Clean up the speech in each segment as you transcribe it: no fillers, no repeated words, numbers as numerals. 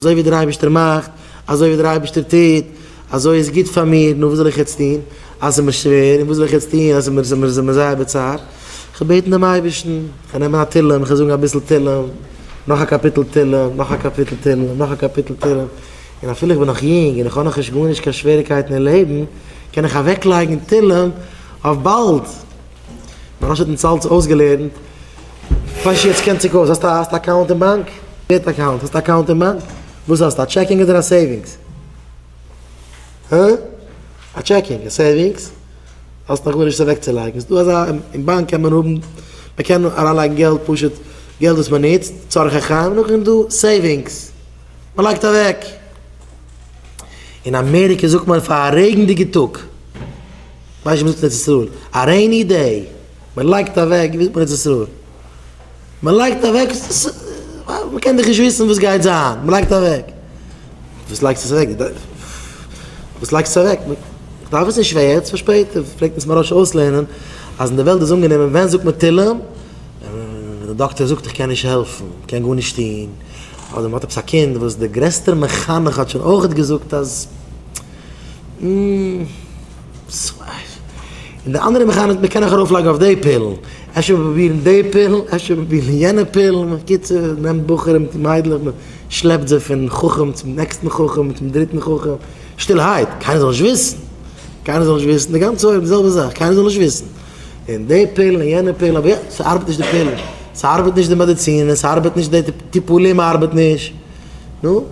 אזוי ווי דער אייבערשטער מאכט, אזוי ווי דער אייבערשטער טוט, אזוי איז גוט פאר מיר, נו וואס זאל איך יעצט טון אז ס'איז מיר שווער, און וואס זאל איך יעצט טון אז ס'איז מיר ס'איז מיר זייער בצער, איך וועל בעטן דעם אייבערשטן, איך וועל נעמען א תהלים, איך וועל זאגן אביסל תהלים, נאך א קאפיטל תהלים, נאך א קאפיטל תהלים, נאך א קאפיטל תהלים, און אפילו איך בין נאך יונג און איך האב נאכנישט גארנישט קיין שוועריקייטן אין לעבן, קען איך אוועקלייגן תהלים אויף באלד. מוהרא"ש האט אונז אלץ אויסגעלערנט, כ'ווייס נישט יעצט קענט זיך אויס, האסט א האסט א אקאונט אין באנק? ווערט אקאונט? האסט א אקאונט אין באנק? וואס האסטו א checking אדער א savings? הא? א checking? א savings? האסט נאך גארנישט אוועקצולייגן, ס'דא אזא אין באנק קען מען האבן, מען קען אריינלייגן געלט פשוט געלט וואס מען נוצט צרכי חיים, נאכדעם איז דא savings, מען לייגט אוועק. אין אמעריקע זאגט מען פאר א רעגנדיגע טאג. ווייסט ווי מ'זאגט אין ארץ ישראל? א rainy day, מען לייגט אוועק, ווי זאגט מען אין ארץ ישראל? מען לייגט אוועק, מען קען דאך נישט וויסן וואס גייט זיין, מען לייגט אוועק. וואס לייגסטו עס אוועק? וואס לייגסטו עס אוועק? איך דארף עס נישט פאר יעצט, פאר שפעטער. פלעגט אונז מוהרא"ש אויסלערנען אז אין די וועלט איז אנגענומען ווען זאגט מען תהלים? ווען די דאקטער זאגט איך קען נישט העלפן, איך קען גארנישט טון, אדער מען האט עפעס א קינד וואס דער גרעסטער מחנך האט שוין אויכעט געזאגט אז. און די אנדערע מחנך, מען קען נאך ארויפלייגן אויף די פילן, אפשר מען פרובירן די פילן, אפשר פרובירן יענע פילן, בקיצור, נעמט בחורים מיט מיידלעך, מען שלעפט זיי פון חכם צום נעקסטן חכם, צום דריטן חכם, שטילערהייט, קיינער זאל נישט וויסן, קיינער זאל נישט וויסן, די גאנצע עולם די זעלבע זאך, קיינער זאל נישט וויסן, און די פילן און יענע פילן, אבער יא, ס'ארבעט נישט די פילן, ס'ארבעט נישט די מעדיצינען, ס'ארבעט נישט די טיפולים ארבעט נישט, נו.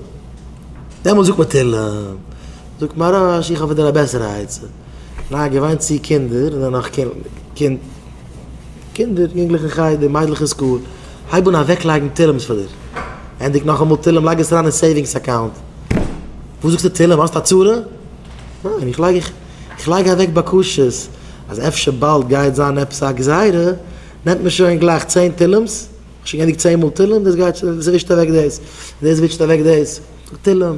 דעמאלט זאגט מען תהלים, זאגט מוהרא"ש איך האב פאר דיר א בעסערע עצה, ניין געוויין צו קינדער און נאך קינד קינדער יונגלעך אין חדר מיידלעך אין school, הייב אן אוועק לייגן תהלים'ס פאר דיר, ענדיג נאכאמאל תהלים לייג עס אריין אין savings account, וואס זאגסטו תהלים האסט א צרה? ניין איך לייג איך לייג אוועק בקשות אז אפשר באלד גייט זיין עפעס א גזירה נעמט מען שוין גלייך צען תהלים'ס, כ'האב שוין געענדיגט צען מאל תהלים, דאס גייט שוין, דאס ווישט אוועק דאס, און דאס ווישט אוועק דאס, זאג תהלים, און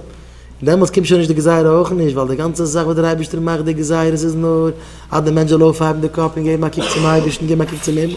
דעמאלטס קומט שוין נישט די גזירה אויך נישט, ווייל די גאנצע זאך וואס דער אייבערשטער מאכט די גזירות איז נאר אז דער מענטש זאל אויפהייבן די קאפ און געבן א קוק צום אייבערשטן, געבן א קוק צום הימל.